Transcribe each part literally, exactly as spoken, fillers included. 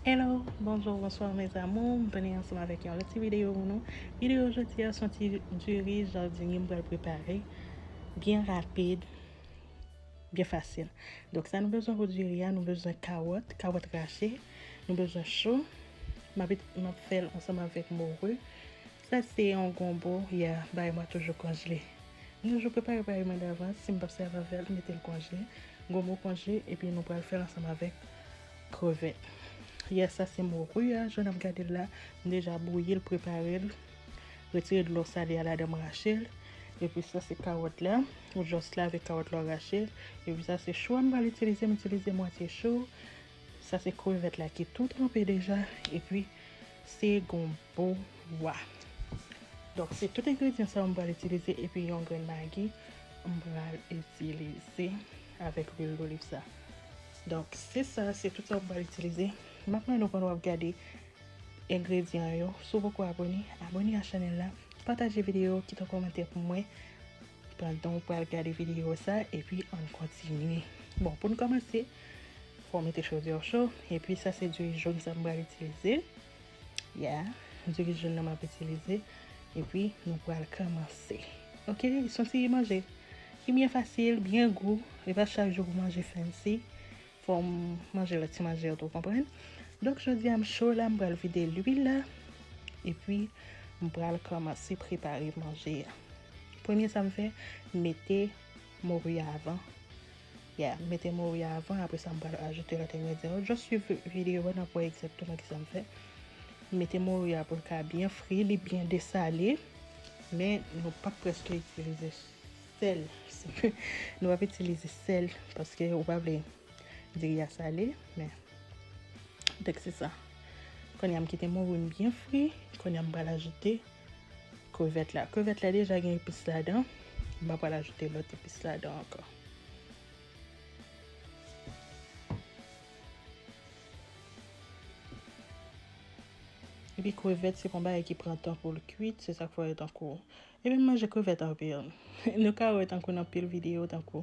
Hello, bonjou, bonswa mes amours. M tounen ansanm avèk yon lòt ti videyo pou nou. Videyo jodi a se yon ti diri jadinye m pral prepare. Byen rapid, byen fasil. Donk sa nou bezwen pou diri a, nou bezwen kawòt, kawòt rache, nou bezwen cho. M ap, m ap fè l ansanm avèk mori. Sa se yon gonbo, yeah, bagay mwen toujou konjle. M toujou prepare bagay mwen davans, si m p ap sèvi avè l, m mete l konjle. Gonbo konjle, epi nou pral fè l ansanm avèk krevèt. Yeah, sa se mori a, jan n ap gade l la, m deja bouyi l, prepare l, retire dlo sale a ladan, m rache l. Epi sa se kawòt la, ou just lave kawòt la, w rache l. Epi sa se cho a m pral itilize, m itilize mwatye cho. Sa se krevèt la ki tou tranpe deja, epi se gonbo wa. Donk, se tout engredyan sa yo m pral itilize, epi yon grenn magi m pral itilize avèk lwil doliv sa. Donk, se sa, se tout sa m pral itilize. M ap mande w pandan w ap gade engredyan yo. Si w poko abòne, abòne a chanèl la, pataje videyo, kite yon kòmantè pou mwen pandan w pral gade videyo sa, epi ann kontinye. Bon, pou n kòmanse, fò w mete chodyè w cho, epi sa se diri jòn sa m pral itilize. Yeah, diri jòn nan m ap itilize, epi nou pral kòmanse. Oke, se yon ti manje ki byen fasil, byen gou, e pa chak jou pou manje fancy. Fò m manje lòt ti manje yo tou, konprann? Donk, jodi a m cho la, m pral vide lwil la, epi m pral kòmanse prepare manje a. Premye sa m fè, m mete mori a avan. Yeah, m mete mori a avan, apre sa m pral ajoute lòt engredyan yo. Just swiv videyo a, n ap wè egzakteman kisa m fè. M mete mori a pou l ka byen fri, li byen desale, men nou p ap prèske itilize sèl. Nou p ap itilize sèl, paske ou pa vle diri a sale, men donk se sa. Kounye a m kite mori m byen fri, kounye a m pral ajoute krevèt la. Krevèt la deja gen epis ladan, m pa pral ajoute lòt epis ladan ankò. Epi krevèt se pa yon bagay ki pran tan pou l kwit, se sa k fè w tankou Epi m manje krevèt anpil. Nou ka wè tankou nan pil videyo, tankou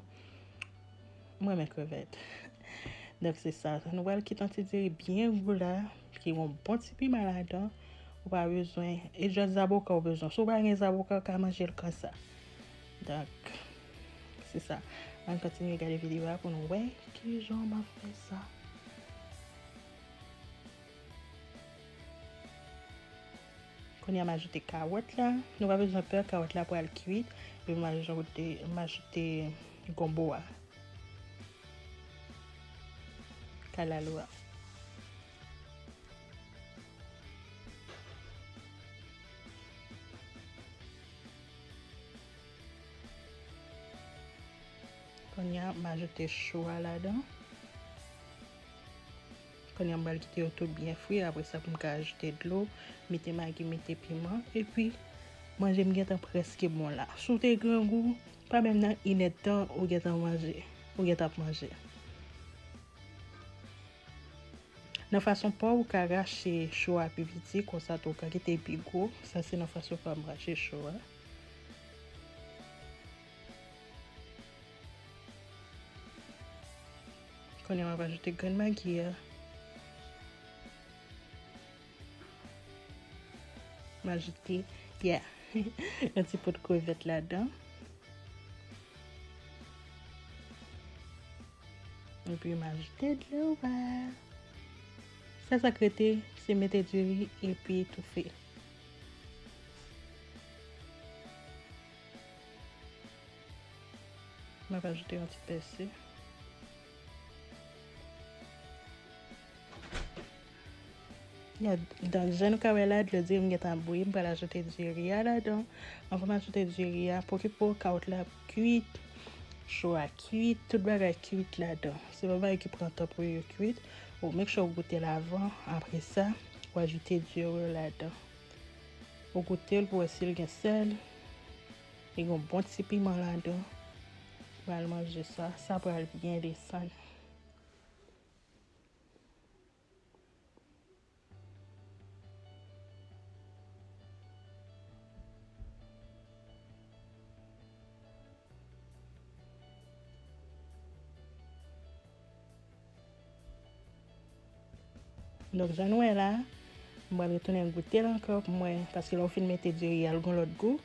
m renmen krevèt. Donk se sa. Nou pral kite yon ti diri byen gou la, ki gen yon bon ti piman ladan. Ou pa bezwen, e jus zaboka ou bezwen. Si w pa gen zaboka, ou ka manje l konsa. Donk, se sa. Ann kontinye gade videyo a pou nou wè kijan m ap fè sa. Kounye a m ajoute kawòt la. Nou pa bezwen pè, kawòt la pral kwit. Epi m ajoute, m ajoute gonbo a. Kalalou a. Kounye a, m ajoute cho a ladan. Kounye a, m pral kite yo tou byen fri. Apre sa, pou m ka ajoute dlo, mete magi, mete piman. Epi, manje m gentan prèske bon la. Si w te grangou, pa menm nan inèdtan, ou gentan manje. Ou gentan ap manje. Nan fason pa w, ou ka rache cho a pi piti, konsa tou ou ka kite l pi gwo. Sa se nan fason pa m rache cho a. Kounye a m ap ajoute grenn magi a. M ajoute, yeah, yon ti poud krevèt ladan. Epi m ajoute dlo a. Sèl sa k rete, se mete diri epi toufe. M ap ajoute yon ti pèsi. Ya, donk, jan nou ka wè la, dlo diri m gentan bouyi, m pral ajoute diri a ladan. Anvan m ajoute diri a, pwokipe w, kawòt la ap kwit, cho a kwit, tout bagay kwit ladan. Se pa bagay ki pran tan pou yo kwit. Ou make sure w goute l avan, apre sa, ou ajoute diri w ladan. Ou goute l pou wè si l gen sèl. Li gen yon bon ti piman ladan. Pral manje sa, sa pral byen desann. Donk, jan nou wè la, m pral retounen goute l ankò pou m wè, paske lè w fin mete diri a, l gon lòt gou,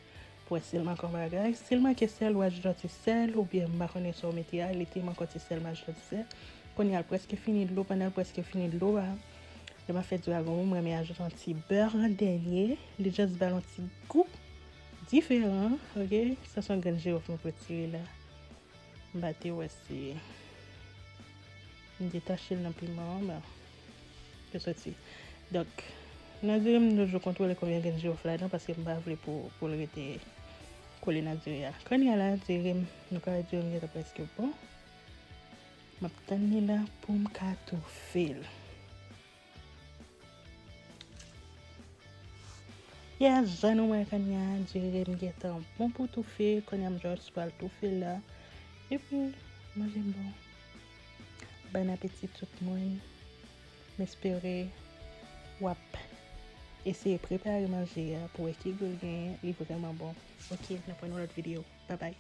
pou wè si l manke yon bagay. Si l manke sèl, ou ajoute yon ti sèl, oubyen m pa konnen sa w mete a, li te manke yon ti sèl, m ajoute yon ti sèl. Kounye a, l prèske fini dlo, pandan l prèske fini dlo a, lè m ap fè diri a gon gou, m renmen ajoute yon ti bè an dènye, li just ba l yon ti gou diferan, oke? Sa se yon grenn jiwòf mwen retire la. M pa te wè si m detache l nan piman an, men yo soti. Donk, nan diri m, m toujou kontwole konbyen grenn jiwòf ladan, paske m pa vle pou, pou l rete kole nan diri a. Kounye a la, diri m, nou ka wè diri m gentan prèske bon. M ap tann li la pou m ka toufe l. Yeah, jan nou wè kounye a, diri m gentan bon pou toufe. Kounye a m just pral toufe l la. Epi, manje m bon. Bon apeti tout moun. M espere w ap eseye prepare manje a pou wè ki gou l genyen. Li vrèman bon. Oke, n ap wè nan lòt videyo. Babay.